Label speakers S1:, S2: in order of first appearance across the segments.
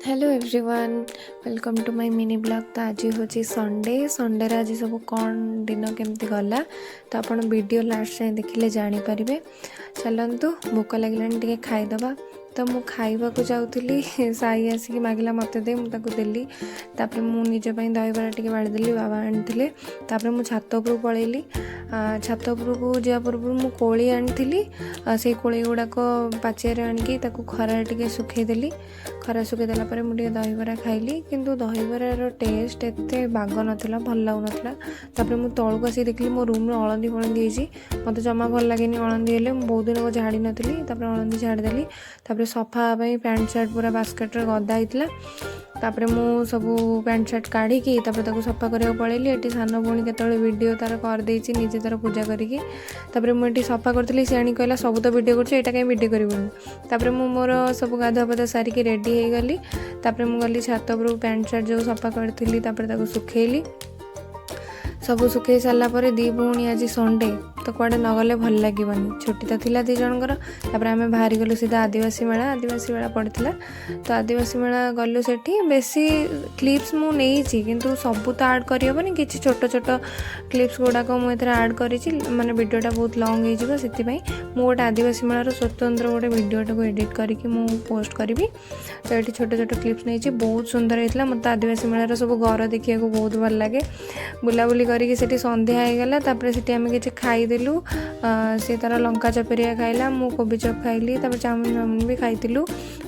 S1: Hello everyone, welcome to my mini vlog। ତ ଆଜି ହେଉଛି ସଣ୍ଡେ। ସଣ୍ଡେରେ ଆଜି ସବୁ କ'ଣ, ଦିନ କେମିତି ଗଲା, ତ ଆପଣ ଭିଡ଼ିଓ ଲାଷ୍ଟ ଯାଏଁ ଦେଖିଲେ ଜାଣିପାରିବେ। ଚାଲନ୍ତୁ, ଭୋକ ଲାଗିଲାଣି, ଟିକେ ଖାଇଦେବା। ତ ମୁଁ ଖାଇବାକୁ ଯାଉଥିଲି, ସାଇ ଆସିକି ମାଗିଲା ମୋତେ ଦେ। ମୁଁ ତାକୁ ଦେଲି। ତାପରେ ମୁଁ ନିଜ ପାଇଁ ଦହିବରା ଟିକେ ବାଢ଼ିଦେଲି, ବାବା ଆଣିଥିଲେ। ତାପରେ ମୁଁ ଛାତ ଉପରକୁ ପଳେଇଲି। ଛାତ ଉପରକୁ ଯିବା ପୂର୍ବରୁ ମୁଁ କୋଳି ଆଣିଥିଲି। ସେଇ କୋଳି ଗୁଡ଼ାକ ପାଚିଆରେ ଆଣିକି ତାକୁ ଖରାରେ ଟିକେ ଶୁଖେଇଦେଲି। ଖରା ଶୁଖେଇ ଦେଲା ପରେ ମୁଁ ଟିକେ ଦହିବରା ଖାଇଲି, କିନ୍ତୁ ଦହିବରାର ଟେଷ୍ଟ ଏତେ ବାଗ ନଥିଲା, ଭଲ ଲାଗୁନଥିଲା। ତାପରେ ମୁଁ ତଳକୁ ଆସିକି ଦେଖିଲି ମୋ ରୁମ୍ରେ ଅଳନ୍ଧି ଫଳନ୍ଧି ହେଇଛି। ମୋତେ ଜମା ଭଲ ଲାଗେନି ଅଳନ୍ଧି ହେଲେ। ମୁଁ ବହୁତ ଦିନ ଝାଡ଼ି ନଥିଲି, ତାପରେ ଅଳନ୍ଧି ଝାଡ଼ିଦେଲି। ତାପରେ ସଫା ପାଇଁ ପ୍ୟାଣ୍ଟ ସାର୍ଟ ପୁରା ବାସ୍କେଟ୍ରେ ଗଦା ହେଇଥିଲା। ତାପରେ ମୁଁ ସବୁ ପ୍ୟାଣ୍ଟ ସାର୍ଟ କାଢ଼ିକି ତାପରେ ତାକୁ ସଫା କରିବାକୁ ପଳେଇଲି। ଏଠି ସାନ ଭଉଣୀ କେତେବେଳେ ଭିଡ଼ିଓ ତାର କରିଦେଇଛି, ନିଜେ ତାର ପୂଜା କରିକି। ତାପରେ ମୁଁ ଏଠି ସଫା କରୁଥିଲି, ସେ ଆଣି କହିଲା, "ସବୁ ତ ଭିଡ଼ିଓ କରୁଛୁ, ଏଇଟା କାହିଁ ଭିଡ଼ିଓ କରିବୁନି?" ତାପରେ ମୁଁ ମୋର ସବୁ ଗାଧୁଆ ପାଧୁଆ ସାରିକି ରେଡ଼ି ହେଇଗଲି। ତାପରେ ମୁଁ ଗଲି ଛାତ ଉପରକୁ, ପ୍ୟାଣ୍ଟ ସାର୍ଟ ଯେଉଁ ସଫା କରିଥିଲି ତାପରେ ତାକୁ ଶୁଖେଇଲି। ସବୁ ଶୁଖେଇ ସାରିଲା ପରେ ଦୁଇ ଭଉଣୀ, ଆଜି ସଣ୍ଡେ ତ କୁଆଡ଼େ ନଗଲେ ଭଲ ଲାଗିବନି, ଛୁଟି ତ ଥିଲା ଦୁଇ ଜଣଙ୍କର। ତାପରେ ଆମେ ବାହାରି ଗଲୁ ସିଧା ଆଦିବାସୀ ମେଳା। ଆଦିବାସୀ ମେଳା ପଡ଼ିଥିଲା, ତ ଆଦିବାସୀ ମେଳା ଗଲୁ। ସେଠି ବେଶୀ କ୍ଲିପ୍ସ ମୁଁ ନେଇଛି, କିନ୍ତୁ ସବୁ ତ ଆଡ଼୍ କରିହେବନି। କିଛି ଛୋଟ ଛୋଟ କ୍ଲିପ୍ସ ଗୁଡ଼ାକ ମୁଁ ଏଥିରେ ଆଡ଼୍ କରିଛି, ମାନେ ଭିଡ଼ିଓଟା ବହୁତ ଲଙ୍ଗ୍ ହେଇଯିବ। ସେଥିପାଇଁ ମୁଁ ଗୋଟେ ଆଦିବାସୀ ମେଳାର ସ୍ୱତନ୍ତ୍ର ଗୋଟେ ଭିଡ଼ିଓଟାକୁ ଏଡ଼ିଟ୍ କରିକି ମୁଁ ପୋଷ୍ଟ କରିବି। ତ ଏଠି ଛୋଟ ଛୋଟ କ୍ଲିପ୍ସ ନେଇଛି। ବହୁତ ସୁନ୍ଦର ହେଇଥିଲା। ମୋତେ ଆଦିବାସୀ ମେଳାର ସବୁ ଘର ଦେଖିବାକୁ ବହୁତ ଭଲ ଲାଗେ। ବୁଲାବୁଲି କରିକି ସେଠି ସନ୍ଧ୍ୟା ହେଇଗଲା। ତାପରେ ସେଠି ଆମେ କିଛି ଖାଇଦେଲୁ। ସେ ତାର ଲଙ୍କା ଚପ୍ ହେରିକା ଖାଇଲା, ମୁଁ କୋବି ଚପ୍ ଖାଇଲି। ତାପରେ ଚାଉମିନ ଫାଉମିନ ବି ଖାଇଥିଲୁ,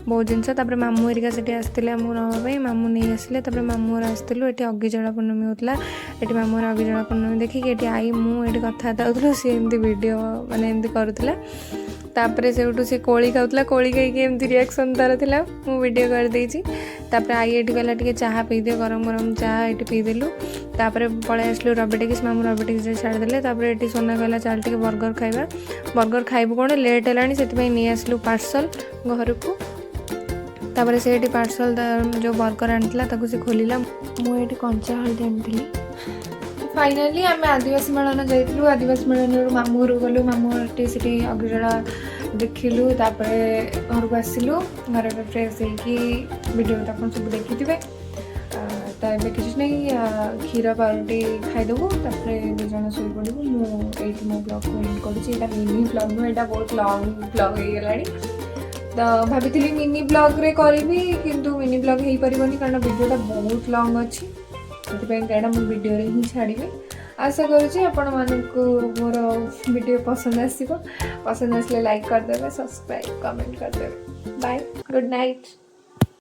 S1: ବହୁତ ଜିନିଷ। ତାପରେ ମାମୁଁ ହେରିକା ସେଠି ଆସିଥିଲେ ଆମକୁ ନେବା ପାଇଁ, ମାମୁଁ ନେଇ ଆସିଲେ। ତାପରେ ମାମୁଁ ଘର ଆସିଥିଲୁ। ଏଠି ଅଗିଜଳା ପୂର୍ଣ୍ଣମୀ ହେଉଥିଲା। ଏଠି ମାମୁଁ ଘର ଅଗିଜଳା ପୂର୍ଣ୍ଣମୀ ଦେଖିକି ଏଠି ଆଈ ମୁଁ ଏଠି କଥାବାର୍ତ୍ତା ହେଉଥିଲୁ। ସିଏ ଏମିତି ଭିଡ଼ିଓ ମାନେ ଏମିତି କରୁଥିଲା। ତାପରେ ସେଇଠୁ ସେ କୋଳି ଖାଉଥିଲା। କୋଳି ଖାଇକି ଏମିତି ରିଆକ୍ସନ୍ ତାର ଥିଲା, ମୁଁ ଭିଡ଼ିଓ କରିଦେଇଛି। ତାପରେ ଆଈ ଏଠି କହିଲା, "ଟିକେ ଚାହା ପିଇଦିଅ।" ଗରମ ଗରମ ଚାହା ଏଠି ପିଇଦେଲୁ। ତାପରେ ପଳେଇ ଆସିଲୁ ରବି ଟକିସ୍। ମାମୁଁ ରବି ଟକିସ୍ରେ ଛାଡ଼ିଦେଲେ। ତାପରେ ଏଠି ସୋନା କହିଲା, "ଚାଲ ଟିକେ ବର୍ଗର ଖାଇବା।" ବର୍ଗର ଖାଇବୁ କ'ଣ, ଲେଟ୍ ହେଲାଣି, ସେଥିପାଇଁ ନେଇ ଆସିଲୁ ପାର୍ସଲ୍ ଘରକୁ। ତାପରେ ସେ ଏଠି ପାର୍ସଲ୍ ଯେଉଁ ବର୍ଗର ଆଣିଥିଲା ତାକୁ ସେ ଖୋଲିଲା। ମୁଁ ଏଠି କଞ୍ଚା ହଳଦୀ ଆଣିଥିଲି। ଫାଇନାଲି ଆମେ ଆଦିବାସୀ ମେଳନ ଯାଇଥିଲୁ। ଆଦିବାସୀ ମେଳନରୁ ମାମୁଁ ଘରକୁ ଗଲୁ। ମାମୁଁ ଘରଟି ସେଠି ଅଗିଜଳା ଦେଖିଲୁ। ତାପରେ ଘରକୁ ଆସିଲୁ। ଘରେ ଫ୍ରେଶ୍ ହେଇକି ଭିଡ଼ିଓ ତ ଆପଣ ସବୁ ଦେଖିଥିବେ। ତ ଏବେ କିଛି ନାହିଁ, କ୍ଷୀର ପାଉରୁଟି ଖାଇଦେବୁ, ତାପରେ ଦୁଇ ଜଣ ଶୋଇପଡ଼ିବୁ। ମୁଁ ଏଇଠି ମୋ ବ୍ଲଗ୍କୁ ଏଣ୍ଡ କରୁଛି। ଏଇଟା ମିନି ବ୍ଲଗ୍ ନୁହେଁ, ଏଇଟା ବହୁତ ଲଙ୍ଗ୍ ବ୍ଲଗ୍ ହେଇଗଲାଣି। ତ ଭାବିଥିଲି ମିନି ବ୍ଲଗ୍ରେ କରିବି, କିନ୍ତୁ ମିନି ବ୍ଲଗ୍ ହେଇପାରିବନି, କାରଣ ଭିଡ଼ିଓଟା ବହୁତ ଲଙ୍ଗ୍ ଅଛି। ସେଥିପାଇଁ ଏଇଟା ମୁଁ ଭିଡ଼ିଓରେ ହିଁ ଛାଡ଼ିବି। ଆଶା କରୁଛି ଆପଣମାନଙ୍କୁ ମୋର ଭିଡ଼ିଓ ପସନ୍ଦ ଆସିବ। ପସନ୍ଦ ଆସିଲେ ଲାଇକ୍ କରିଦେବେ, ସବସ୍କ୍ରାଇବ୍, କମେଣ୍ଟ କରିଦେବେ। Bye, good night.